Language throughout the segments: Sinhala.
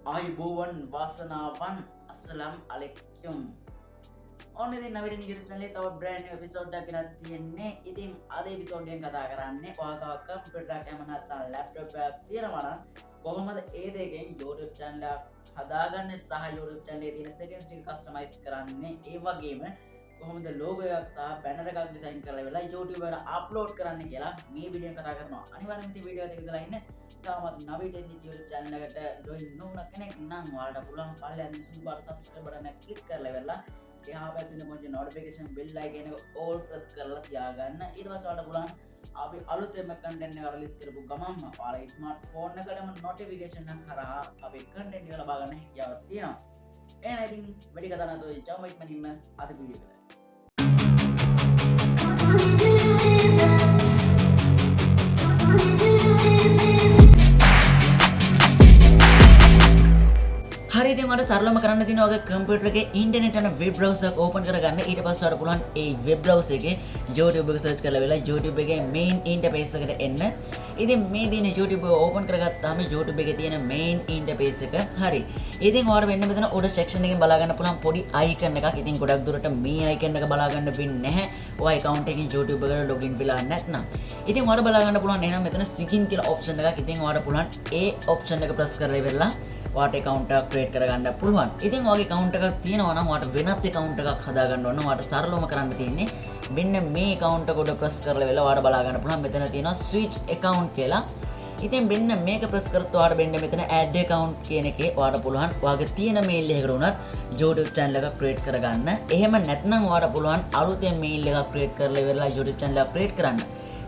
ආයුබෝවන් වාසනාවන් අස්සලාම් අලයිකුම්. ඔන්න ඉතින් නවීන YouTube channel එකේ තව බ්‍රෑන්ඩ් නිව් එපිසෝඩ් එකක් ගෙනත් තියෙන්නේ. ඉතින් අද එපිසෝඩ් එකෙන් කතා කරන්නේ ඔයාගාව කම්පියුටර් එකක් එහෙම නැත්නම් ලැප්ටොප් එකක් තියෙනවා නම් කොහොමද ඒ දෙකෙන් YouTube channel එකක් හදාගන්නේ සහ YouTube channel එකේ තියෙන settings ටික කස්ටමයිස් කරන්නේ, ඒ වගේම කොහොමද ලෝගෝ එකක් සහ බැනර් එකක් ඩිසයින් කරලා වෙලා YouTube එකට අප්ලෝඩ් කරන්න කියලා මේ වීඩියෝ එකෙන් කතා කරනවා. අනිවාර්යයෙන්ම ඉතින් වීඩියෝ එකත් එක්ක ඉඳලා ඉන්න. තාමත් නවීන YouTube channel එකට join නොවුන කෙනෙක් නම් ඔයාලට පුළුවන් පල්ලෙහාන් තියෙන සුදු පාට subscribe button එක click කරලා ඉවරලා එහා පැත්තේ තියෙන පොඩි notification bell icon එක all press කරලා තියාගන්න. ඊට පස්සේ ඔයාලට පුළුවන් අපි අලුතෙන්ම content එක release කරපු ගමන්ම ඔයාලගේ smartphone එකටම notification එක හරහා අපේ content එක ලබා ගන්න හැකියාවක් තියෙනවා. එහෙනම් ඉතින් වැඩි කතා නැතුව යමු ඉක්මනින්ම අද වීඩියෝ එකට. හරි ඉතින් ඔයාලට සරලවම කරන්න තියෙන ඔයාගේ කම්පියුටර් එකේ ඉන්ටර්නෙට් යන වෙබ් බ්‍රවුසර් එකක් ඕපන් කරගන්න. ඊට පස්සේ ඔයාලට පුළුවන් ඒ වෙබ් බ්‍රවුසර් එකේ YouTube එක සර්ච් කරලා වෙලා YouTube එකේ මේන් ඉන්ටර්ෆේස් එකට එන්න. ඉතින් මේ දින YouTube එක ඕපන් කරගත්තාම YouTube එකේ තියෙන මේන් ඉන්ටර්ෆේස් එක. හරි. ඉතින් ඔයාලට මෙන්න මෙතන උඩ සෙක්ෂන් එකෙන් බලා ගන්න පුළුවන් පොඩි අයිකන් එකක්. ඉතින් ගොඩක් දුරට මේ අයිකන් එක බලා ගන්න වෙන්නේ නැහැ. ඔයා ඇකවුන්ට් එකකින් YouTube එකට ලොගින් වෙලා නැත්නම්. ඉතින් ඔයාලට බලා ගන්න පුළුවන් එහෙනම් මෙතන සිගින් කියලා ඔප්ෂන් එකක්. ඉතින් ඔයාලට පුළුවන් ඒ ඔප්ෂන් එක ප්‍රෙස් කරලා ඉවරලා ඔයාට ඇකවුන්ට් එකක් ක්‍රියේට් කරගන්න පුළුවන්. ඉතින් ඔයාගේ ඇකවුන්ට් එකක් තියෙනවා නම් ඔයාට වෙනත් ඇකවුන්ට් එකක් හදාගන්න ඕන නම් ඔයාට සරලවම කරන්න තියෙන්නේ මෙන්න මේ ඇකවුන්ට් එක උඩ ප්‍රෙස් කරලා වෙලා ඔයාට බලා ගන්න පුළුවන් මෙතන තියෙනවා ස්විච් ඇකවුන්ට් කියලා. ඉතින් මෙන්න මේක ප්‍රෙස් කරොත් ඔයාට මෙන්න මෙතන ඇඩ් ඇකවුන්ට් කියන එකේ ඔයාට පුළුවන් ඔයාගේ තියෙන මේල් එකකට උනත් YouTube channel එකක් ක්‍රියේට් කරගන්න. එහෙම නැත්නම් ඔයාට පුළුවන් අලුතෙන් මේල් එකක් ක්‍රියේට් කරලා ඉවරලා YouTube channel එකක් ක්‍රියේට් කරන්න.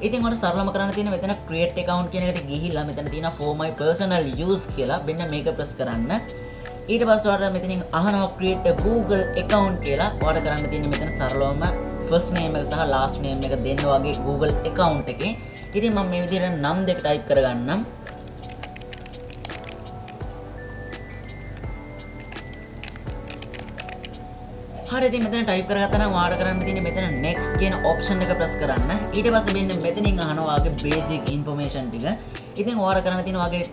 ඉතින් ඔයාලට සරලවම කරන්න තියෙන්නේ මෙතන create account කියන එකට ගිහිල්ලා මෙතන තියෙනවා for my personal use කියලා මෙන්න මේක ප්‍රෙස් කරන්න. ඊට පස්සේ ඔයාලට මෙතනින් අහනවා create a Google account කියලා. ඔයාලට කරන්න තියෙන්නේ මෙතන සරලවම first name එක සහ last name එක දෙන්න වගේ Google account එකේ. ඉතින් මම මේ විදිහට නම් දෙක ටයිප් කරගන්නම්. හරි ඉතින් මෙතන ටයිප් කරගත්තා නම් ඔයාලට කරන්න තියෙන්නේ මෙතන next කියන ඔප්ෂන් එක ප්‍රෙස් කරන්න. ඊට පස්සේ මෙන්න මෙතනින් අහනවා ඔයාගේ බේසික් ඉන්ෆර්මේෂන් ටික. ඉතින් ඔයාලට කරන්න තියෙන්නේ ඔයාගේ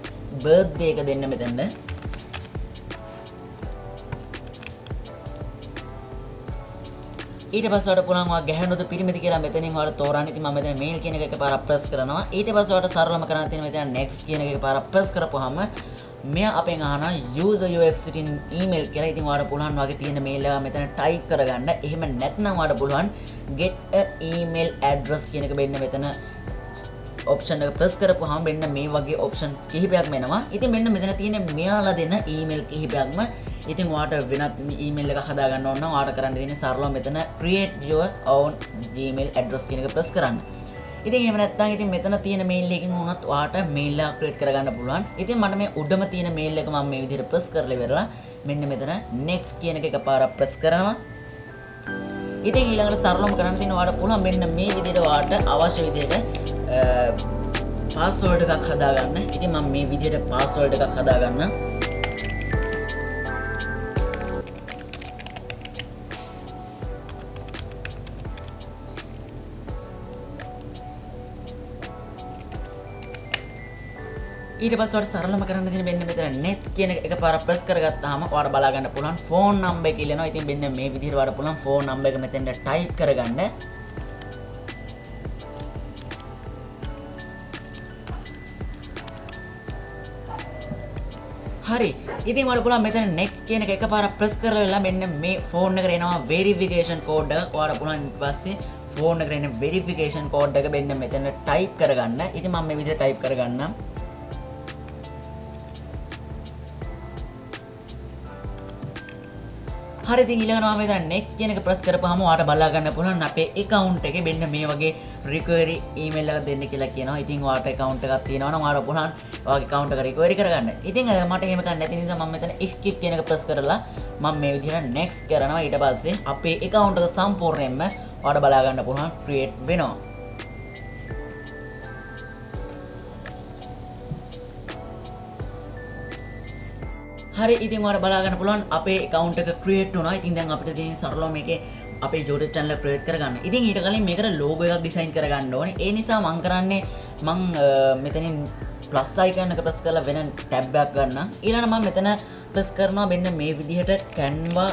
බර්ත්ඩේ එක දෙන්න මෙතනද. ඊට පස්සේ ඔයාලට පුළුවන් ඔයා ගැහැණුද පිරිමිද කියලා මෙතනින් ඔයාලට තෝරන්න. ඉතින් මම මෙතන මේල් කියන එක එකපාරක් ප්‍රෙස් කරනවා. ඊට පස්සේ ඔයාලට සරලවම කරන්න තියෙන්නේ මෙතන next කියන එක එකපාරක් ප්‍රෙස් කරපුවාම මෙයා අපෙන් අහනවා user your existing email කියලා. ඉතින් ඔයාලට පුළුවන් ඔයාගේ තියෙන මේල් එක මෙතන ටයිප් කරගන්න. එහෙම නැත්නම් ඔයාලට පුළුවන් get a email address කියන එක මෙන්න මෙතන ඔප්ෂන් එක ප්‍රෙස් කරපුවාම මෙන්න මේ වගේ ඔප්ෂන් කිහිපයක්ම එනවා. ඉතින් මෙන්න මෙතන තියෙන මෙයාලා දෙන email කිහිපයක්ම. ඉතින් ඔයාලට වෙනත් email එකක් හදාගන්න ඕන නම් ඔයාලට කරන්න තියෙන්නේ සරලව මෙතන create your own Gmail address කියන එක ප්‍රෙස් කරන්න. ඉතින් එහෙම නැත්නම් ඉතින් මෙතන තියෙන මේල් එකකින් වුණත් ඔයාට මේල් එකක් ක්‍රියේට් කරගන්න පුළුවන්. ඉතින් මට මේ උඩම තියෙන මේල් එක මම මේ විදිහට ප්‍රෙස් කරලා ඉවරලා මෙන්න මෙතන next කියන එක එකපාරක් ප්‍රෙස් කරනවා. ඉතින් ඊළඟට සරලවම කරන්න තියෙන ඔයාට පුළුවන් මෙන්න මේ විදිහට ඔයාට අවශ්‍ය විදිහට පාස්වර්ඩ් එකක් හදාගන්න. ඉතින් මම මේ විදිහට පාස්වර්ඩ් එකක් හදාගන්නම්. ඊට පස්සේ ඔයාලට සරලම කරන්න තියෙන මෙන්න මෙතන next කියන එක එකපාරක් ප්‍රෙස් කරගත්තාම ඔයාලට බලා ගන්න පුළුවන් ෆෝන් නම්බර් එක ඉල්ලනවා. ඉතින් මෙන්න මේ විදිහට ඔයාලට පුළුවන් ෆෝන් නම්බර් එක මෙතෙන්ට ටයිප් කරගන්න. හරි. ඉතින් ඔයාලට පුළුවන් මෙතන next කියන එක එකපාරක් ප්‍රෙස් කරලා වෙලා මෙන්න මේ ෆෝන් එකට එනවා වෙරිෆිකේෂන් කෝඩ් එකක්. ඔයාලට පුළුවන් ඊට පස්සේ ෆෝන් එකට එන වෙරිෆිකේෂන් කෝඩ් එක මෙන්න මෙතන ටයිප් කරගන්න. ඉතින් මම මේ විදිහට ටයිප් කරගන්නම්. හරි ඉතින් ඊළඟට මම මෙතන next කියන එක ප්‍රෙස් කරපුවාම ඔයාලට බලා ගන්න පුළුවන් අපේ account එකේ මෙන්න මේ වගේ recovery email එකක් දෙන්න කියලා කියනවා. ඉතින් ඔයාලට account එකක් තියෙනවා නම් ඔයාලට පුළුවන් ඔයාගේ account එක recovery කරගන්න. ඉතින් මට එහෙම කරන්න නැති නිසා මම මෙතන skip කියන එක ප්‍රෙස් කරලා මම මේ විදිහට next කරනවා. ඊට පස්සේ අපේ account එක සම්පූර්ණයෙන්ම ඔයාලට බලා ගන්න පුළුවන් create වෙනවා. හරි ඉතින් ඔයාලට බලා ගන්න පුළුවන් අපේ account එක create වුණා. ඉතින් දැන් අපිට තියෙන සරලව මේකේ අපේ YouTube channel එක create කරගන්න. ඉතින් ඊට කලින් මේකට logo එකක් design කරගන්න ඕනේ. ඒ නිසා මං කරන්නේ මං මෙතනින් ප්ලස් අයිකන් එක ප්‍රෙස් කරලා වෙන ටැබ් එකක් ගන්නම්. ඊළඟට මම මෙතන ප්‍රෙස් කරනවා මෙන්න මේ විදිහට Canva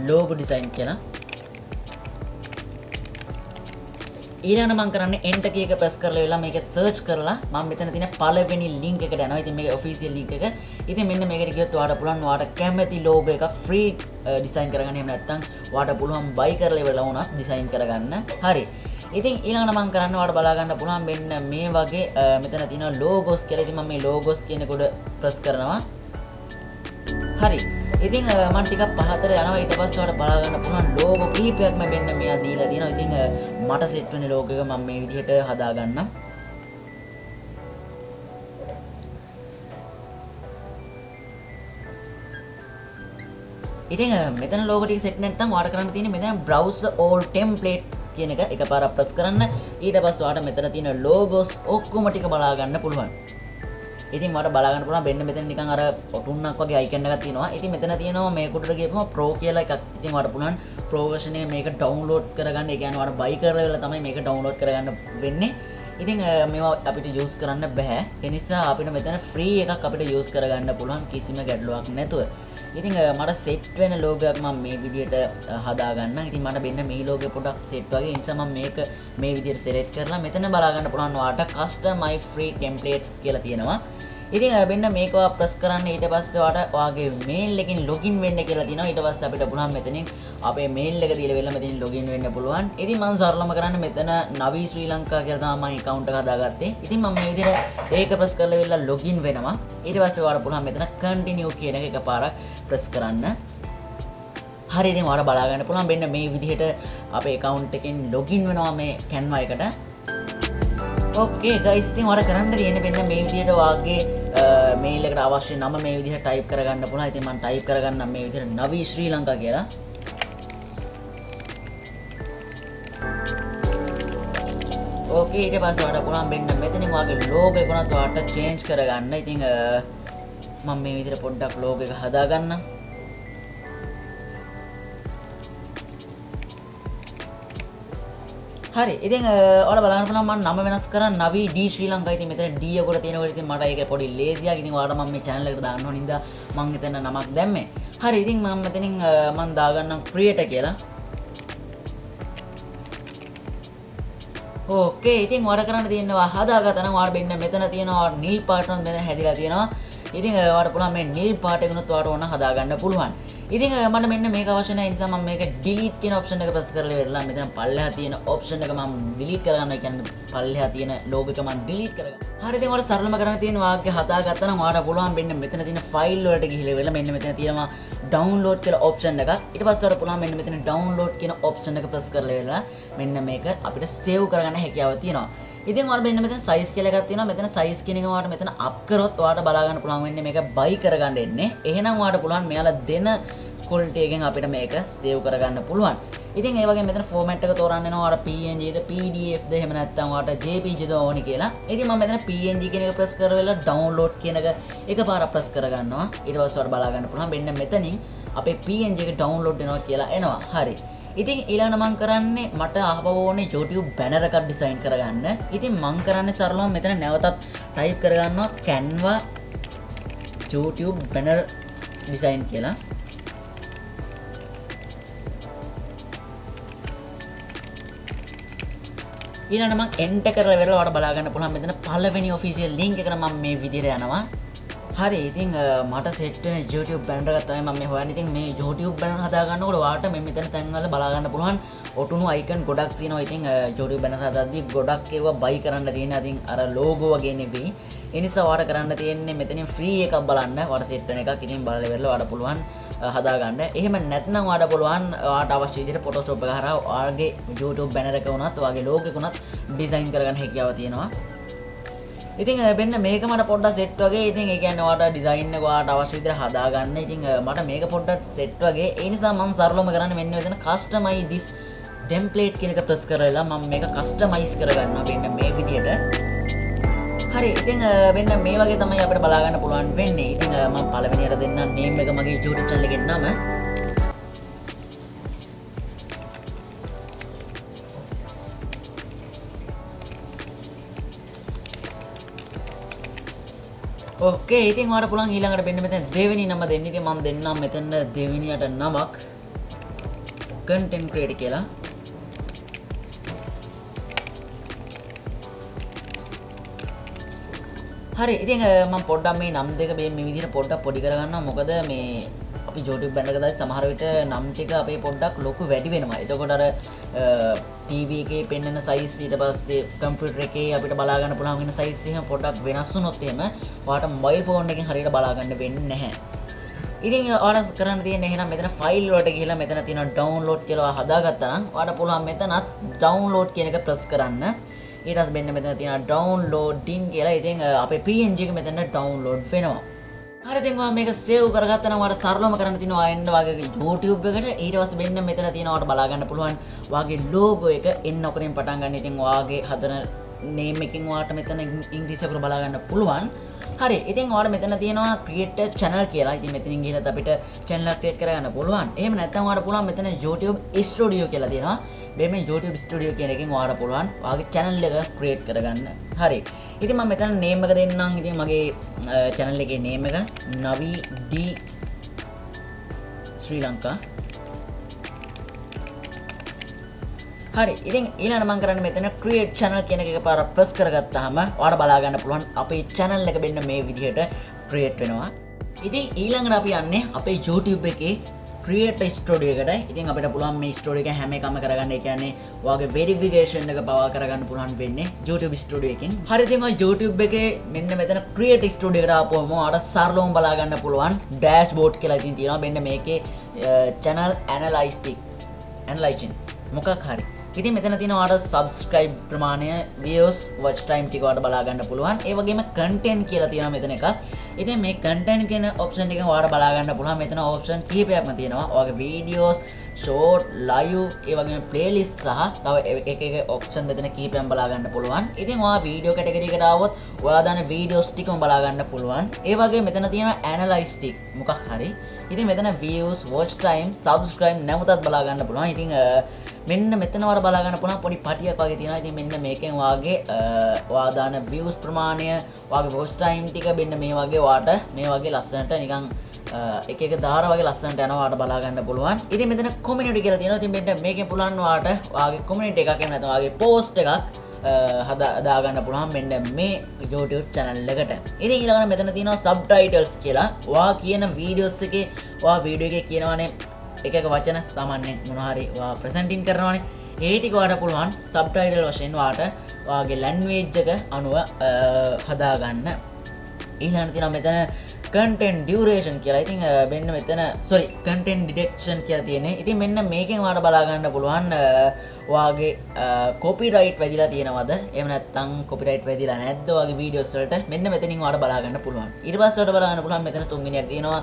logo design කියලා. ඊළඟට මම කරන්නේ enter key එක ප්‍රෙස් කරලා වෙලා මේක සර්ච් කරලා මම මෙතන තියෙන පළවෙනි link එකට යනවා. ඉතින් මේක ඔෆිෂියල් link එක. ඉතින් මෙන්න මේකට ගියොත් ඔයාලට පුළුවන් ඔයාලට කැමති logo එකක් ෆ්‍රී ඩිසයින් කරගන්න. එහෙම නැත්නම් ඔයාලට පුළුවන් බයි කරලා ඉවරලා වුණත් ඩිසයින් කරගන්න. හරි. ඉතින් ඊළඟට මම කරන්නේ ඔයාලට බලා ගන්න පුළුවන් මෙන්න මේ වගේ මෙතන තියෙනවා logos කියලා. ඉතින් මම මේ logos කියන එක උඩ ප්‍රෙස් කරනවා. හරි. ඉතින් මම ටිකක් පහතට යනවා. ඊට පස්සේ ඔයාලට බලා ගන්න පුළුවන් ලෝගෝ කිහිපයක්ම මෙන්න මෙයා දීලා තියෙනවා. ඉතින් මට සෙට් වෙන ලෝගෝ එක මම මේ විදිහට හදා ගන්නම්. ඉතින් මෙතන ලෝගෝ ටික සෙට් නැත්නම් ඔයාලට කරන්න තියෙන්නේ මෙතන browse all templates කියන එක එකපාරක් ප්‍රෙස් කරන්න. ඊට පස්සේ ඔයාලට මෙතන තියෙන ලෝගෝස් ඔක්කොම ටික බලා ගන්න පුළුවන්. ඉතින් ඔයාලට බලා ගන්න පුළුවන් මෙන්න මෙතන නිකන් අර ඔටුන්නක් වගේ අයිකන් එකක් තියෙනවා. ඉතින් මෙතන තියෙනවා මේක උඩට ගියපුවම Pro කියලා එකක්. ඉතින් ඔයාලට පුළුවන් Pro version එක මේක ඩවුන්ලෝඩ් කරගන්න. ඒ කියන්නේ ඔයාලට බයි කරලා වෙලා තමයි මේක ඩවුන්ලෝඩ් කරගන්න වෙන්නේ. ඉතින් මේවා අපිට යූස් කරන්න බෑ. ඒ නිසා අපිට මෙතන ෆ්‍රී එකක් අපිට යූස් කරගන්න පුළුවන් කිසිම ගැටලුවක් නැතුව. ඉතින් මට සෙට් වෙන ලෝගෝ එකක් මම මේ විදිහට හදා ගන්නම්. ඉතින් මට මෙන්න මේ ලෝගෝ පොඩක් සෙට් වගේ. ඒ නිසා මම මේක මේ විදිහට සෙලෙක්ට් කරලා මෙතන බලා ගන්න පුළුවන් ඔයාලට කස්ටමයි ෆ්‍රී ටෙම්ප්ලේට්ස් කියලා තියෙනවා. ඉතින් මෙන්න මේක ඔයා ප්‍රෙස් කරන්න. ඊට පස්සේ ඔයාට ඔයාගේ මේල් එකෙන් ලොගින් වෙන්න කියලා තියෙනවා. ඊට පස්සේ අපිට පුළුවන් මෙතනින් අපේ මේල් එක දීලා වෙලා මෙතනින් ලොගින් වෙන්න පුළුවන්. ඉතින් මම සරලම කරන්නේ මෙතන නවී ශ්‍රී ලංකා කියලා තමයි මම ඇකවුන්ට් එක හදාගත්තේ. ඉතින් මම මේ විදිහට ඒක ප්‍රෙස් කරලා වෙලා ලොගින් වෙනවා. ඊට පස්සේ ඔයාලට පුළුවන් මෙතන කන්ටිනියු කියන එක එකපාරක් ප්‍රෙස් කරන්න. හරි, ඉතින් ඔයාලට බලා ගන්න පුළුවන් මෙන්න මේ විදිහට අපේ ඇකවුන්ට් එකෙන් ලොගින් වෙනවා මේ Canva එකට. ඕකේ ගයිස්, ඉතින් ඔයාලට කරන්න තියෙන්නේ මෙන්න මේ විදිහට ඔයාගේ මේල් එකට අවශ්‍ය නම මේ විදිහට ටයිප් කරගන්න පුළුවන්. ඉතින් මම ටයිප් කරගන්නම් මේ විදිහට නවී ශ්‍රී ලංකා කියලා. ඕකේ, ඊට පස්සේ ඔයාලට පුළුවන් මෙන්න මෙතනින් ඔයාගේ ලෝගෝ එක උනත් ඔයාලට චේන්ජ් කරගන්න. ඉතින් මම මේ විදිහට පොඩ්ඩක් ලෝගෝ එක හදාගන්නම්. හරි, ඉතින් ඔයාලා බලන්න පුළුවන් මම නම වෙනස් කරා නවී ඩී ශ්‍රී ලංකා. ඉතින් මෙතන ඩී අකුර තියෙනකොට ඉතින් මට ඒක පොඩි ලේසියක්. ඉතින් ඔයාලට මම මේ channel එකට දාන්න ඕන හින්දා මං එතන නමක් දැම්මේ. හරි, ඉතින් මම මෙතනින් මං දාගන්නම් ක්‍රියේටර් කියලා. ඕකේ, ඉතින් ඔයාලා කරන්න තියෙනවා හදාගත්තා නම් ඔයාලා මෙන්න මෙතන තියෙනවා නිල් පාට උනත් මෙතන හැදිලා තියෙනවා. ඉතින් ඔයාලට පුළුවන් මේ නිල් පාට එක උනත් ඔයාලට ඕන හදාගන්න පුළුවන්. ඉතින් මට මෙන්න මේක අවශ්‍ය නැහැ. ඒ නිසා මම මේක ඩිලීට් කියන ඔප්ෂන් එක ප්‍රෙස් කරලා ඉවරලා මෙතන පල්ලෙහා තියෙන ඔප්ෂන් එක මම ඩිලීට් කරගන්නවා. ඒ කියන්නේ පල්ලෙහා තියෙන ලෝගෝ එක මම ඩිලීට් කරගන්නවා. හරි, ඉතින් ඔයාලට සරලම කරන්න තියෙන වාක්‍ය හදාගත්තා නම් ඔයාලට පුළුවන් මෙන්න මෙතන තියෙන ෆයිල් වලට ගිහිල්ලා ඉවරලා මෙන්න මෙතන තියෙනවා ඩවුන්ලෝඩ් කියලා ඔප්ෂන් එකක්. ඊට පස්සේ ඔයාලට පුළුවන් මෙන්න මෙතන ඩවුන්ලෝඩ් කියන ඔප්ෂන් එක ප්‍රෙස් කරලා ඉවරලා මෙන්න මේක අපිට සේව් කරගන්න හැකියාව තියෙනවා. ඉතින් ඔයාලා මෙන්න මෙතන සයිස් කියලා එකක් තියෙනවා. මෙතන සයිස් කියන එක ඔයාලට මෙතන අප් කරොත් ඔයාලට බලා ගන්න පුළුවන් වෙන්නේ මේක බයි කරගන්න එන්නේ. එහෙනම් ඔයාලට පුළුවන් මෙයාලා දෙන ක්වොලිටි එකෙන් අපිට මේක සේව් කරගන්න පුළුවන්. ඉතින් ඒ වගේම මෙතන ෆෝමැට් එක තෝරන්න එනවා. ඔයාලට PNG ද PDF ද එහෙම නැත්නම් ඔයාලට JPG ද ඕනි කියලා. ඉතින් මම මෙතන PNG කියන එක ප්‍රෙස් කරලා ඩවුන්ලෝඩ් කියන එක එකපාරක් ප්‍රෙස් කරගන්නවා. ඊට පස්සේ ඔයාලට බලා ගන්න පුළුවන් මෙන්න මෙතනින් අපේ PNG එක ඩවුන්ලෝඩ් වෙනවා කියලා එනවා. හරි. ඉතින් ඊළඟට මං කරන්නේ මට ආපහු ඕනේ YouTube banner එකක් ඩිසයින් කරගන්න. ඉතින් මං කරන්නේ සරලවම මෙතන නැවතත් ටයිප් කරගන්නවා Canva YouTube banner design කියලා. ඊළඟට මං එන්ටර් කරලා ඉවරලා ඔයාලට බලා ගන්න පුළුවන් මෙතන පළවෙනි ඔෆිෂියල් ලින්ක් එකට මං මේ විදිහට යනවා. හරි, ඉතින් මට සෙට් වෙන YouTube banner එකක් තමයි මම මේ හොයන්නේ. ඉතින් මේ YouTube banner හදා ගන්නකොට ඔයාලට මේ මෙතන තැන්වල බලා ගන්න පුළුවන් ඔටුනු අයිකන් ගොඩක් තියෙනවා. ඉතින් YouTube banner හදද්දී ගොඩක් ඒවා බයි කරන්න තියෙන. ඉතින් අර ලෝගෝ වගේ නෙවෙයි. ඒ නිසා ඔයාලට කරන්න තියෙන්නේ මෙතනින් ෆ්‍රී එකක් බලන්න. ඔයාලට සෙට් වෙන එකක්. ඉතින් බලලා ඉවරලා ඔයාලට පුළුවන් හදා ගන්න. එහෙම නැත්නම් ඔයාලට පුළුවන් ඔයාලට අවශ්‍ය විදිහට Photoshop එක හරහා ඔයාගේ YouTube banner එක වුණත් ඔයාගේ ලෝගෝ එක වුණත් ඩිසයින් කරගන්න හැකියාව තියෙනවා. ඉතින් මෙන්න මේක මට පොඩ්ඩක් සෙට් වගේ. ඉතින් ඒ කියන්නේ ඔයාලට ඩිසයින් එක ඔයාලට අවශ්‍ය විදිහට හදා ගන්න. ඉතින් මට මේක පොඩ්ඩක් සෙට් වගේ. ඒ නිසා මම සරලවම කරන්නේ මෙන්න මෙතන කස්ටමයිස් this template කියන එක ප්‍රෙස් කරලා මම මේක කස්ටමයිස් කරගන්නවා මෙන්න මේ විදිහට. හරි, ඉතින් මෙන්න මේ වගේ තමයි අපිට බලා ගන්න පුළුවන් වෙන්නේ. ඉතින් මම පළවෙනියට දෙන්නම් නේම් එක මගේ YouTube channel එකේ නම. ඕකේ, ඉතින් ඔයාලට පුළුවන් ඊළඟට මෙන්න මෙතන දෙවෙනි නම දෙන්න. ඉතින් මම දෙන්නම් මෙතන දෙවෙනියට නමක් content creator කියලා. හරි, ඉතින් මම පොඩ්ඩක් මේ නම් දෙක මේ විදිහට පොඩ්ඩක් පොඩි කරගන්නවා. මොකද මේ අපි YouTube බැනර් එක දාද්දි සමහර විට නම් ටික අපේ පොඩ්ඩක් ලොකු වැඩි වෙනවා. එතකොට අර TV එකේ පෙන්වන සයිස් ඊට පස්සේ කම්පියුටර් එකේ අපිට බලා ගන්න පුළුවන් වෙන සයිස් එහෙම පොඩ්ඩක් වෙනස් වුණොත් එහෙම ඔයාලට මොබයිල් ෆෝන් එකෙන් හරියට බලා ගන්න වෙන්නේ නැහැ. ඉතින් ඔයාලට කරන්න තියෙන්නේ එහෙනම් මෙතන ෆයිල් වලට ගිහිල්ලා මෙතන තියෙනවා ඩවුන්ලෝඩ් කියලා ඔයා හදාගත්තා නම් ඔයාලට පුළුවන් මෙතනත් ඩවුන්ලෝඩ් කියන එක ප්‍රෙස් කරන්න. ඊට පස්සේ මෙන්න මෙතන තියෙනවා ඩවුන්ලෝඩින් කියලා. ඉතින් අපේ PNG එක මෙතන ඩවුන්ලෝඩ් වෙනවා. හරි, ඉතින් ඔයා මේක සේව් කරගත්තා නම් ඔයාලට සරලවම කරන්න තියෙනවා ඔයා එන්න ඔයාගේ YouTube එකට. ඊට පස්සේ මෙන්න මෙතන තියෙනවා ඔයාලට බලා ගන්න පුළුවන් ඔයාගේ ලෝගෝ එක එන්න ඔකරෙන් පටන් ගන්න. ඉතින් ඔයාගේ හදන නේම් එකෙන් ඔයාලට මෙතන ඉංග්‍රීසි අකුරු බලා ගන්න පුළුවන්. හරි, ඉතින් ඔයාලට මෙතන තියෙනවා create a channel කියලා. ඉතින් මෙතනින් ගිහලා අපිට channel එකක් create කරගන්න පුළුවන්. එහෙම නැත්නම් ඔයාලට පුළුවන් මෙතන YouTube Studio කියලා තියෙනවා. මේ YouTube Studio කියන එකෙන් ඔයාලට පුළුවන් ඔයාගේ channel එක create කරගන්න. හරි, ඉතින් මම මෙතන name එක දෙන්නම්. ඉතින් මගේ channel එකේ name එක Navi D ශ්‍රී ලංකා. හරි, ඉතින් ඊළඟට මම කරන්නේ මෙතන create channel කියන එක එකපාර press කරගත්තාම ඔයාලට බලා ගන්න පුළුවන් අපේ channel එක මෙන්න මේ විදිහට create වෙනවා. ඉතින් ඊළඟට අපි යන්නේ අපේ YouTube එකේ create studio එකට. ඉතින් අපිට පුළුවන් මේ studio එක හැම එකම කරගන්න. ඒ කියන්නේ ඔයාගේ verification එක පවා කරගන්න පුළුවන් වෙන්නේ YouTube studio එකෙන්. හරි, ඉතින් ඔය YouTube එකේ මෙන්න මෙතන create studio එකට ආපුවම ඔයාලට සරලවම බලා ගන්න පුළුවන් dashboard කියලා ඉතින් තියෙනවා. මෙන්න මේකේ channel analyzing මොකක් හරි. ඉතින් මෙතන තියෙනවා ඔයාලට subscribe ප්‍රමාණය, views, watch time ටික ඔයාලට බලා ගන්න පුළුවන්. ඒ වගේම content කියලා තියෙනවා මෙතන එකක්. ඉතින් මේ content කියන option එකෙන් ඔයාලට බලා ගන්න පුළුවන්. මෙතන option කිහිපයක්ම තියෙනවා. ඔයාගේ videos, short, live, ඒ වගේම playlist සහ තව එක එක option මෙතන කිහිපයක්ම බලා ගන්න පුළුවන්. ඉතින් ඔයා video category එකට ආවොත් ඔයා දාන videos ටිකම බලා ගන්න පුළුවන්. ඒ වගේම මෙතන තියෙනවා analyze ටික මොකක් හරි. ඉතින් මෙතන views, watch time, subscribe නැවතත් බලා ගන්න පුළුවන්. ඉතින් මෙන්න මෙතන ඔයාලා බලා ගන්න පුළුවන් පොඩි පටියක් වගේ තියෙනවා. ඉතින් මෙන්න මේකෙන් ඔයාගේ ඔයා දාන views ප්‍රමාණය, ඔයාගේ watch time ටික මෙන්න මේ වගේ ඔයාට මේ වගේ ලස්සනට නිකන් එක එක ධාර වගේ ලස්සනට යනවා ඔයාට බලා ගන්න පුළුවන්. ඉතින් මෙතන community කියලා තියෙනවා. ඉතින් මෙන්න මේකෙන් පුළුවන් ඔයාට ඔයාගේ community එකක් එහෙම නැත්නම් ඔයාගේ post එකක් හදා ගන්න පුළුවන් මෙන්න මේ YouTube channel එකට. ඉතින් ඊළඟට මෙතන තියෙනවා subtitles කියලා. ඔයා කියන videos එකේ ඔයා වීඩියෝ එකේ කියනවනේ එක එක වචන සාමාන්‍යයෙන් මොන හරි ඔයා ප්‍රසන්ටින් කරනවනේ. ඒ ටික ඔයාට පුළුවන් සබ්ටයිටල් වශයෙන් ඔයාට ඔයාගේ ලැන්ග්වේජ් එක අනුව හදාගන්න. ඊළඟට තියෙනවා මෙතන content duration කියලා. ඉතින් මෙන්න මෙතන sorry content detection කියලා තියෙන්නේ. ඉතින් මෙන්න මේකෙන් ඔයාලට බලා ගන්න පුළුවන් ඔයාගේ copyright වැදිලා තියෙනවද? එහෙම නැත්නම් copyright වැදිලා නැද්ද ඔයාගේ videos වලට? මෙන්න මෙතනින් ඔයාලට බලා ගන්න පුළුවන්. ඊට පස්සේ ඔයාලට බලා ගන්න පුළුවන් මෙතන තුන්වෙනියට තියෙනවා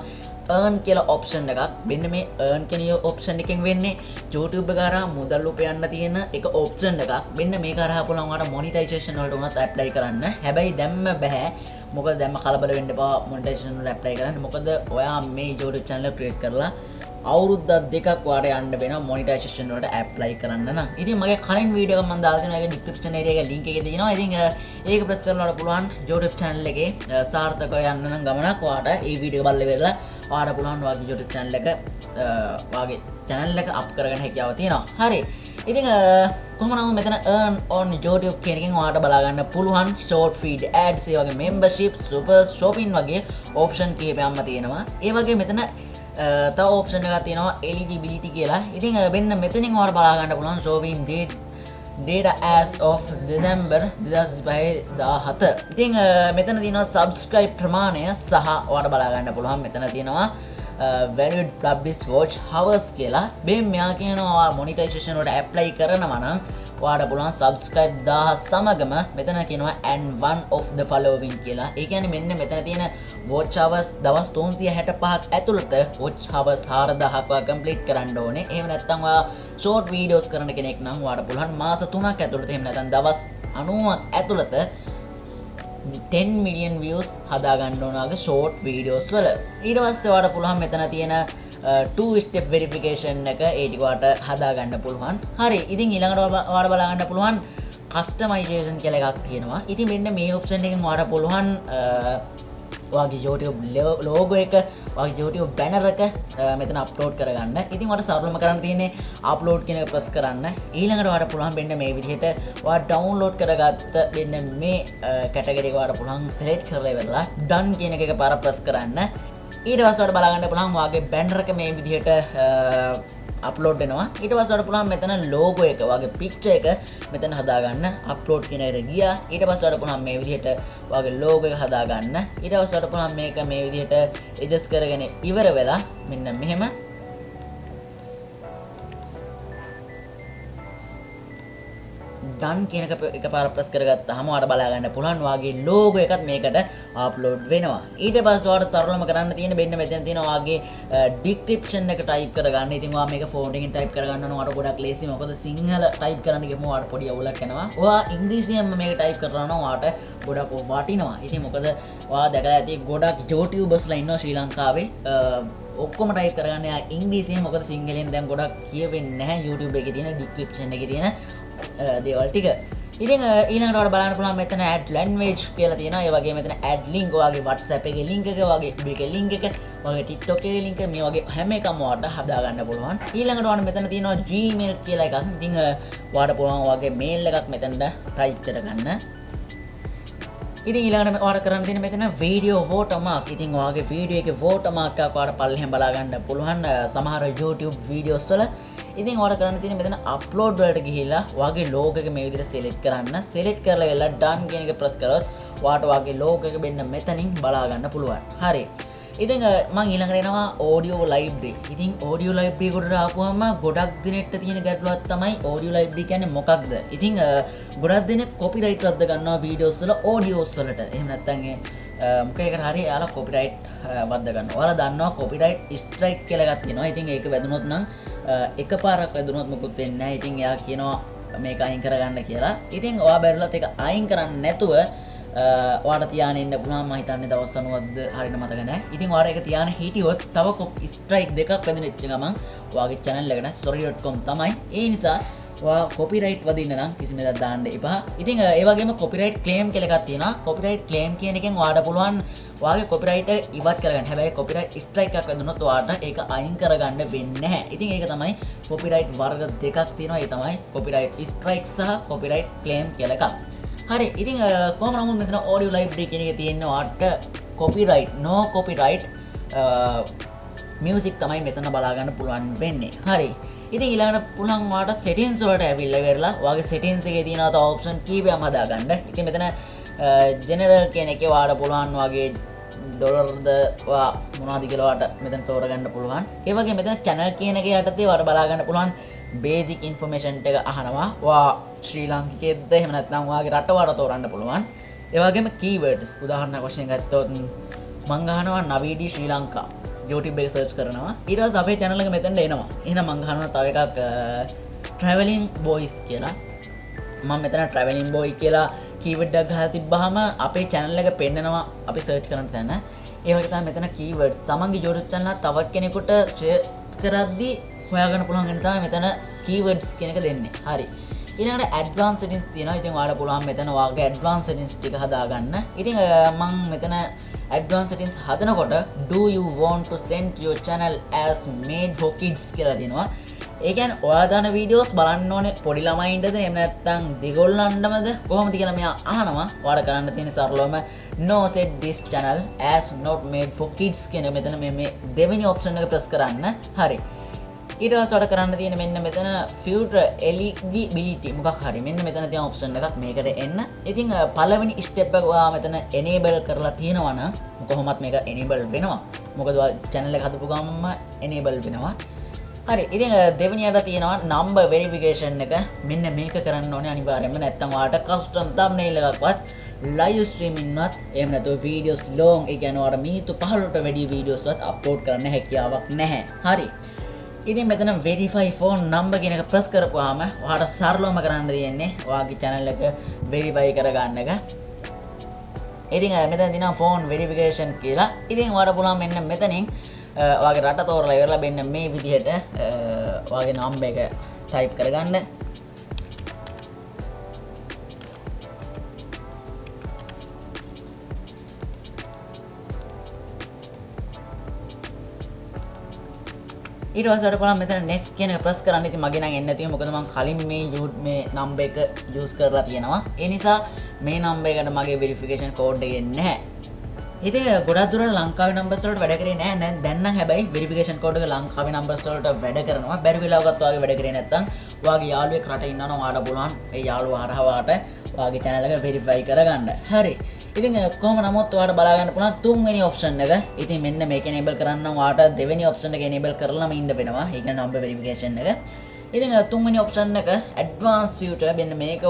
earn කියලා option එකක්. මෙන්න මේ earn කියන option එකෙන් වෙන්නේ YouTube එක හරහා මුදල් උපයන්න තියෙන එක option එකක්. මෙන්න මේක හරහා පුළුවන් ඔයාලට monetization වලට උනත් apply කරන්න. හැබැයි දැම්ම බෑ. මොකද දැම්ම කලබල වෙන්න එපා monetization වලට apply කරන්න. මොකද ඔයා මේ YouTube channel එක create කරලා අවුරුද්දක් දෙකක් ඔයාලට යන්න වෙනවා monetization වලට apply කරන්න නම්. ඉතින් මගේ කලින් වීඩියෝ එකක් මම දාලා තියෙනවා. ඒකේ description area එකේ link එකේ තියෙනවා. ඉතින් ඒක press කරලා ඔයාලට පුළුවන් YouTube channel එකේ සාර්ථකව යන්න නම් ගමනක් ඔයාලට මේ වීඩියෝ එක බලලා ඉවරලා ඔයාලට පුළුවන් ඔයාගේ YouTube channel එක ඔයාගේ channel එක up කරගන්න හැකියාව තියෙනවා. හරි. ඉතින් කොහොම නමුත් මෙතන earn on YouTube කියන එකෙන් ඔයාලට බලා ගන්න පුළුවන් short feed ads, ඒ වගේ membership, super shopping වගේ option කිහිපයක්ම තියෙනවා. ඒ වගේ මෙතන තව option එකක් තියෙනවා eligibility කියලා. ඉතින් මෙන්න මෙතනින් ඔයාලට බලා ගන්න පුළුවන් showing data as of December 2025 17. ඉතින් මෙතන තියෙනවා subscribe ප්‍රමාණය සහ ඔයාලට බලා ගන්න පුළුවන් මෙතන තියෙනවා valued publish watch hours කියලා. මේ මෙයා කියනවා ඔයා monetization වලට apply කරනවා නම් ඔයාලට පුළුවන් subscribe 1000 සමගම මෙතන කියනවා and one of the following කියලා. ඒ කියන්නේ මෙන්න මෙතන තියෙන watch hours දවස් 365ක් ඇතුළත watch hours 4000ක් ඔයා complete කරන්න ඕනේ. එහෙම නැත්නම් ඔයා short videos කරන කෙනෙක් නම් ඔයාලට පුළුවන් මාස 3ක් ඇතුළත එහෙම නැත්නම් දවස් 90ක් ඇතුළත 10 million views හදා ගන්න ඕන වගේ short videos වල. ඊට පස්සේ ඔයාලට පුළුවන් මෙතන තියෙන two step verification එක ඒ ටික ඔයාලට හදා ගන්න පුළුවන්. හරි. ඉතින් ඊළඟට ඔයාලට බලා ගන්න පුළුවන් customization කියලා එකක් තියෙනවා. ඉතින් මෙන්න මේ option එකෙන් ඔයාලට පුළුවන් ඔයාගේ YouTube logo එක, ඔයාගේ YouTube banner එක මෙතන අප්ලෝඩ් කරගන්න. ඉතින් ඔයාලට සරලවම කරන්න තියෙන්නේ අප්ලෝඩ් කියන එක ප්‍රෙස් කරන්න. ඊළඟට ඔයාලට පුළුවන් මෙන්න මේ විදිහට ඔයා ඩවුන්ලෝඩ් කරගත්ත මෙන්න මේ කැටගරි එක ඔයාලට පුළුවන් සිලෙක්ට් කරලා ඉවරලා ඩන් කියන එක එකපාර ප්‍රෙස් කරන්න. ඊට පස්සේ ඔයාලට බලා ගන්න පුළුවන් ඔයාගේ බැනර් එක මේ විදිහට අප්ලෝඩ් වෙනවා. ඊට පස්සේ ඔයාලට පුළුවන් මෙතන ලෝගෝ එක, ඔයාගේ පික්චර් එක මෙතන හදාගන්න. අප්ලෝඩ් කියන එකට ගියා. ඊට පස්සේ ඔයාලට පුළුවන් මේ විදිහට ඔයාගේ ලෝගෝ එක හදාගන්න. ඊට පස්සේ ඔයාලට පුළුවන් මේක මේ විදිහට ඇඩ්ජස්ට් කරගෙන ඉවර වෙලා මෙන්න මෙහෙම ඩන් කියන එක එකපාර ප්‍රෙස් කරගත්තාම ඔයාලට බලා ගන්න පුළුවන් ඔයාගේ ලෝගෝ එකත් මේකට අප්ලෝඩ් වෙනවා. ඊට පස්සේ ඔයාලට සරලවම කරන්න තියෙන්නේ මෙන්න මෙතන තියෙන ඔයාගේ ඩිස්ක්‍රිප්ෂන් එක ටයිප් කරගන්න. ඉතින් ඔයා මේක ෆෝන් එකෙන් ටයිප් කරගන්න ඕන. ඔයාලට ගොඩක් ලේසි. මොකද සිංහල ටයිප් කරන්න ගියම ඔයාලට පොඩි අවුලක් යනවා. ඔයා ඉංග්‍රීසියෙන්ම මේක ටයිප් කරනවා නම් ඔයාට ගොඩක් වටිනවා. ඉතින් මොකද ඔයා දැකලා ඇති ගොඩක් YouTubersලා ඉන්නවා ශ්‍රී ලංකාවේ. ඔක්කොම ටයිප් කරගන්න එයා ඉංග්‍රීසියෙන්. මොකද සිංහලෙන් දැන් ගොඩක් කියවෙන්නේ නැහැ YouTube එකේ තියෙන ඩිස්ක්‍රිප්ෂන් එකේ තියෙන දේවල් ටික. ඉතින් ඊළඟට ඔයාලට බලන්න පුළුවන් මෙතන add language කියලා තියෙනවා. ඒ වගේම මෙතන add link, ඔයාගේ WhatsApp එකේ link එක, ඔයාගේ FB එකේ link එක, ඔයාගේ TikTok එකේ link එක, මේ වගේ හැම එකම ඔයාලට හදා ගන්න පුළුවන්. ඊළඟට ඔයාලට මෙතන තියෙනවා Gmail කියලා එකක්. ඉතින් ඔයාලට පුළුවන් ඔයාගේ mail එකක් මෙතනට type කරගන්න. ඉතින් ඊළඟට ඔයාලට කරන්න තියෙන්නේ මෙතන video watermark. ඉතින් ඔයාගේ video එකේ watermark එකක් ඔයාලට පල්ලෙහෙන් බලා ගන්න පුළුවන් සමහර YouTube videos වල. ඉතින් ඔයාලට කරන්න තියෙන්නේ මෙතන අප්ලෝඩ් වලට ගිහිල්ලා ඔයාගේ ලෝගෝ එක මේ විදිහට සිලෙක්ට් කරන්න. සිලෙක්ට් කරලා වෙලා ඩන් කියන එක ප්‍රෙස් කරොත් ඔයාට ඔයාගේ ලෝගෝ එක මෙන්න මෙතනින් බලා ගන්න පුළුවන්. හරි. ඉතින් මං ඊළඟට එනවා ඔඩියෝ ලයිබ්‍රරි. ඉතින් ඔඩියෝ ලයිබ්‍රරි එකට ආපුවම ගොඩක් දෙනෙක්ට තියෙන ගැටලුවක් තමයි ඔඩියෝ ලයිබ්‍රරි කියන්නේ මොකක්ද? ඉතින් ගොඩක් දෙනෙක් කොපිරයිට් වද්ද ගන්නවා වීඩියෝස් වල ඔඩියෝස් වලට. එහෙම නැත්නම් මොකේකට හරි එයාලා කොපිරයිට් වද්ද ගන්නවා. ඔයාලා දන්නවා කොපිරයිට් ස්ට්‍රයික් කියලා එකක් තියෙනවා. ඉතින් ඒක වැදුනොත් නම් එකපාරක් වැදුනොත් මොකුත් වෙන්නේ නැහැ. ඉතින් එයා කියනවා මේක අයින් කරගන්න කියලා. ඉතින් ඔයා බැරිලත් ඒක අයින් කරන්න නැතුව ඔයාට තියාගෙන ඉන්න පුළුවන්. මම හිතන්නේ දවස් 90ක්ද හරියට මතක නැහැ. ඉතින් ඔයාට ඒක තියාගෙන හිටියොත් තව ස්ට්‍රයික් දෙකක් වැදුනෙච්ච ගමන් ඔයාගේ channel එකට sorry.com තමයි. ඒ නිසා ඔයා කොපිරයිට් වදින්න නම් කිසිම දෙයක් දාන්න එපා. ඉතින් ඒ වගේම කොපිරයිට් ක්ලේම් කියලා එකක් තියෙනවා. කොපිරයිට් ක්ලේම් කියන එකෙන් ඔයාට පුළුවන් ඔයාගේ කොපිරයිට් එක ඉවත් කරගන්න. හැබැයි කොපිරයිට් ස්ට්‍රයික් එකක් වැදුනොත් ඔයාට ඒක අයින් කරගන්න වෙන්නේ නැහැ. ඉතින් ඒක තමයි කොපිරයිට් වර්ග දෙකක් තියෙනවා. ඒ තමයි කොපිරයිට් ස්ට්‍රයික් සහ කොපිරයිට් ක්ලේම් කියලා එකක්. හරි. ඉතින් කොහොම නමුත් මෙතන ඔඩියෝ ලයිබ්‍රරි කියන එකේ තියෙන ඔයාට කොපිරයිට්, නෝ කොපිරයිට් මියුසික් තමයි මෙතන බලා ගන්න පුළුවන් වෙන්නේ. හරි. ඉතින් ඊළඟට පුළුවන් ඔයාට සෙටින්ස් වලට ඇවිල්ලා ඉවරලා ඔයාගේ සෙටින්ස් එකේ තියෙනවා තව ඔප්ෂන් කීපයක්ම හදාගන්න. ඉතින් මෙතන ජෙනරල් කියන එකේ ඔයාට පුළුවන් ඔයාගේ ඩොලර්ද ඔයා මොනවද කියලා ඔයාට මෙතන තෝරගන්න පුළුවන්. ඒ වගේම මෙතන චැනල් කියන එකේ යටතේ ඔයාට බලා ගන්න පුළුවන් බේසික් ඉන්ෆර්මේෂන් ටික අහනවා. ඔයා ශ්‍රී ලාංකිකයෙක්ද එහෙම නැත්නම් ඔයාගේ රට ඔයාට තෝරන්න පුළුවන්. ඒ වගේම කීවර්ඩ්ස් උදාහරණයක් වශයෙන් ගත්තොත් මං ගහනවා නවීඩි ශ්‍රී ලංකා YouTube එක සර්ච් කරනවා. ඊට පස්සේ අපේ channel එක මෙතනට එනවා. එහෙනම් මං ගහනවා තව එකක් traveling boys කියලා. මං මෙතන traveling boy කියලා කීවර්ඩ් එකක් ගහලා තිබ්බහම අපේ channel එක පෙන්නනවා අපි සර්ච් කරන තැන. ඒ වගේ තමයි මෙතන කීවර්ඩ්ස්. තමන්ගේ YouTube channel එක තවත් කෙනෙකුට ෂෙයාර් කරද්දී හොයාගන්න පුළුවන් වෙන තමයි මෙතන කීවර්ඩ්ස් කියන එක දෙන්නේ. හරි. ඊළඟට ඇඩ්වාන්ස් සෙටින්ග්ස් තියෙනවා. ඉතින් ඔයාලට පුළුවන් මෙතන ඔයාගේ ඇඩ්වාන්ස් සෙටින්ග්ස් ටික හදාගන්න. ඉතින් මං මෙතන ඇඩ්වාන්ස් සෙටින්ග්ස් හදනකොට do you want to send your channel as made for kids කියලා තියෙනවා. ඒ කියන්නේ ඔයා දාන වීඩියෝස් බලන්න ඕනේ පොඩි ළමයින්ටද එහෙම නැත්නම් දෙගොල්ලන්ටමද කොහොමද කියලා මෙයා අහනවා. ඔයාලට කරන්න තියෙන සරලවම no set this channel as not made for kids කියන මෙතන මේ දෙවෙනි ඔප්ෂන් එක ප්‍රෙස් කරන්න. හරි. ඊට පස්සේ ඔයාලට කරන්න තියෙන මෙන්න මෙතන future eligibility මොකක් හරි මෙන්න මෙතන තියෙන ඔප්ෂන් එකක් මේකට එන්න. ඉතින් පළවෙනි ස්ටෙප් එක ඔයා මෙතන enable කරලා තියෙනවා නම් කොහොමත් මේක enable වෙනවා. මොකද ඔයා channel එක හදපු ගමන්ම enable වෙනවා. හරි. ඉතින් දෙවෙනියට තියෙනවා number verification එක. මෙන්න මේක කරන්න ඕනේ අනිවාර්යයෙන්ම. නැත්නම් ඔයාලට custom thumbnail එකක්වත් live streaming වත් එහෙම නැතුව videos long ඒ කියන්නේ ඔයාලට මිනිත්තු 15ට වැඩි videos වත් upload කරන්න හැකියාවක් නැහැ. හරි. ඉතින් මෙතන verify phone number කියන එක press කරපුවාම ඔයාලට සරලවම කරන්න තියෙන්නේ ඔයාගේ channel එක verify කරගන්න එක. ඉතින් මෙතන තියෙනවා phone verification කියලා. ඉතින් ඔයාලට පුළුවන් මෙන්න මෙතනින් ඔයාගේ රට තෝරලා ඉවරලා මෙන්න මේ විදිහට ඔයාගේ number එක type කරගන්න. ඊට පස්සේ ඔයාලට පුළුවන් මෙතන next කියන එක ප්‍රෙස් කරන්න. ඉතින් මගේ නම් එන්නේ නැතිව, මොකද මං කලින් මේ මේ නම්බර් එක යූස් කරලා තියෙනවා. ඒ නිසා මේ නම්බර් එකට මගේ වෙරිෆිකේෂන් කෝඩ් එක එන්නේ නැහැ. ඉතින් ගොඩක් දුරට ලංකාවේ නම්බර්ස් වලට වැඩ කරේ නෑ නෑ. දැන් නම් හැබැයි වෙරිෆිකේෂන් කෝඩ් එක ලංකාවේ නම්බර්ස් වලට වැඩ කරනවා. බැරි වෙලාවකත් ඔයාගේ වැඩ කරේ නැත්නම්, ඔයාගේ යාළුවෙක් රටේ ඉන්නවා නම් ඔයාට පුළුවන් ඒ යාළුවා හරහා ඔයාට ඔයාගේ channel එක වෙරිෆයි කරගන්න. හරි. ඉතින් කොහොම නමුත් ඔයාට බලා ගන්න පුළුවන් තුන්වෙනි ඔප්ෂන් එක. ඉතින් මෙන්න මේක එනේබල් කරන්න නම් ඔයාට දෙවෙනි ඔප්ෂන් එක එනේබල් කරලාම ඉන්න වෙනවා. ඒ කියන්නේ නම්බර් වෙරිෆිකේෂන් එක. ඉතින් තුන්වෙනි ඔප්ෂන් එක ඇඩ්වාන්ස් ෆීචර්, මෙන්න මේක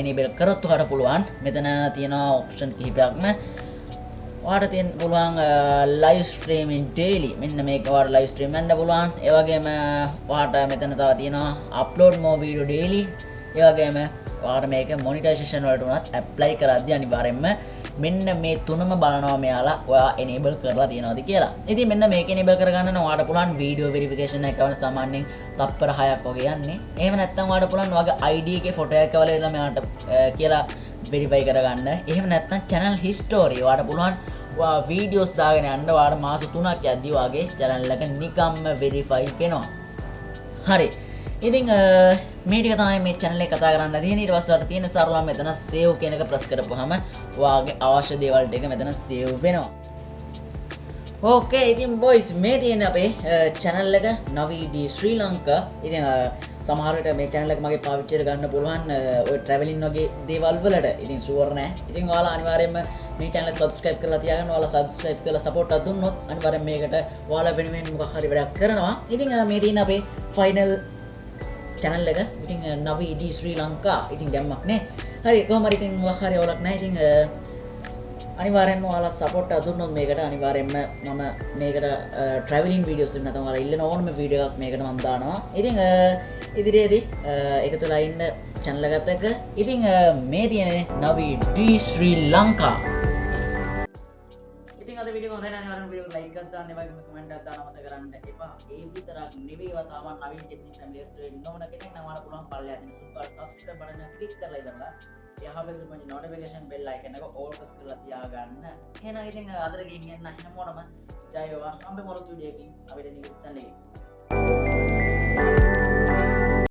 එනේබල් කරොත් ඔයාට පුළුවන් මෙතන තියෙන ඔප්ෂන් කිහිපයක්ම. ඔයාට තියෙන්න පුළුවන් ලයිව් ස්ට්‍රීමින් ඩේලි. මෙන්න මේක ඔයාට ලයිව් ස්ට්‍රීම් යන්න පුළුවන්. ඒ වගේම ඔයාට මෙතන තව තියෙනවා අප්ලෝඩ් මෝර් වීඩියෝ ඩේලි. ඒ වගේම ඔයාට මේක මොනිටයිසේෂන් වලට උනත් ඇප්ලයි කරද්දී අනිවාර්යෙන්ම මෙන්න මේ තුනම බලනවා මෙයාලා, ඔයා එනේබල් කරලා තියෙනවද කියලා. ඉතින් මෙන්න මේක එනේබල් කරගන්න නම් ඔයාට පුළුවන් වීඩියෝ වෙරිෆිකේෂන් එක කරන, සාමාන්‍යයෙන් තප්පර 6ක් වගේ යන්නේ. එහෙම නැත්නම් ඔයාට පුළුවන් ඔයාගේ ID එකේ ෆොටෝ එකක් එවලා ඉඳලා මෙයාට කියලා වෙරිෆයි කරගන්න. එහෙම නැත්නම් channel history, ඔයාට පුළුවන් ඔයා වීඩියෝස් දාගෙන යන්න. ඔයාට මාස 3ක් යද්දී ඔයාගේ channel එක නිකම්ම වෙරිෆයි වෙනවා. හරි. ඉතින් මේ ටික තමයි මේ channel එක කතා කරන්න තියෙන්නේ. ඊට පස්සේ ඔයාලට තියෙන සරලව මෙතන save කියන එක ප්‍රෙස් කරපුවාම ඔයාගේ අවශ්‍ය දේවල් ටික මෙතන save වෙනවා. ඕකේ, ඉතින් බොයිස්, මේ තියෙන අපේ channel එක නවී ඩී ශ්‍රී ලංකා. ඉතින් සමහර විට මේ channel එක මගේ පාවිච්චියට ගන්න පුළුවන් ඔය ට්‍රැවලින් වගේ දේවල් වලට. ඉතින් ෂුවර් නෑ. ඉතින් ඔයාලා අනිවාර්යයෙන්ම මේ channel එක subscribe කරලා තියාගන්න. ඔයාලා subscribe කරලා support එකක් දුන්නොත් අනිවාර්යෙන් මේකට ඔයාලා වෙනුවෙන් මොකක් හරි වැඩක් කරනවා. ඉතින් මේ තියෙන අපේ ෆයිනල් channel එක. ඉතින් නවී ඩී ශ්‍රී ලංකා. ඉතින් ගැම්මක් නේ. හරි, කොහොම හරි ඉතින් මොකක් හරි අවුලක් නෑ. ඉතින් අනිවාර්යෙන්ම ඔයාලා සපෝට් එකක් දුන්නොත් මේකට අනිවාර්යෙන්ම මම මේකට ට්‍රැවලින් වීඩියෝස් නැත්නම් ඔයාලා ඉල්ලන ඕනම වීඩියෝ එකක් මේකට මම දානවා. ඉතින් ඉදිරියේදී එකතු වෙලා ඉන්න channel එකත් එක්ක. ඉතින් මේ තියෙන්නේ නවී ඩී ශ්‍රී ලංකා. ඉතින් අද වීඩියෝ හොඳයි නම් අනිවාර්යෙන්ම වීඩියෝ ලයික් එකක් දාන්න, ඒ වගේම කමෙන්ට් එකක් දාන්න අමතක කරන්න එපා. ඒ විතරක් නෙවෙයි, ඔයා තාමත් නවීන් චෙත්නි ෆැමිලි එකට ජොයින් නොවන කෙනෙක් නම් ඔයාලා පුළුවන් පල්ලෙහා තියෙන සුපර් සබ්ස්ක්‍රයිබ් බටන් එක ක්ලික් කරලා ඉවරලා එහා පැත්තේ පොඩි නොටිෆිකේෂන් බෙල් අයිකන් එක ඕල් ප්‍රෙස් කරලා තියාගන්න. එහෙනම් ඉතින් අදට ගිහින් එන්න. හැමෝටම ජය වේවා. හම්බෙමු අලුත් වීඩියෝ එකකින් අපිට නිකුත් චැනල් එකේ.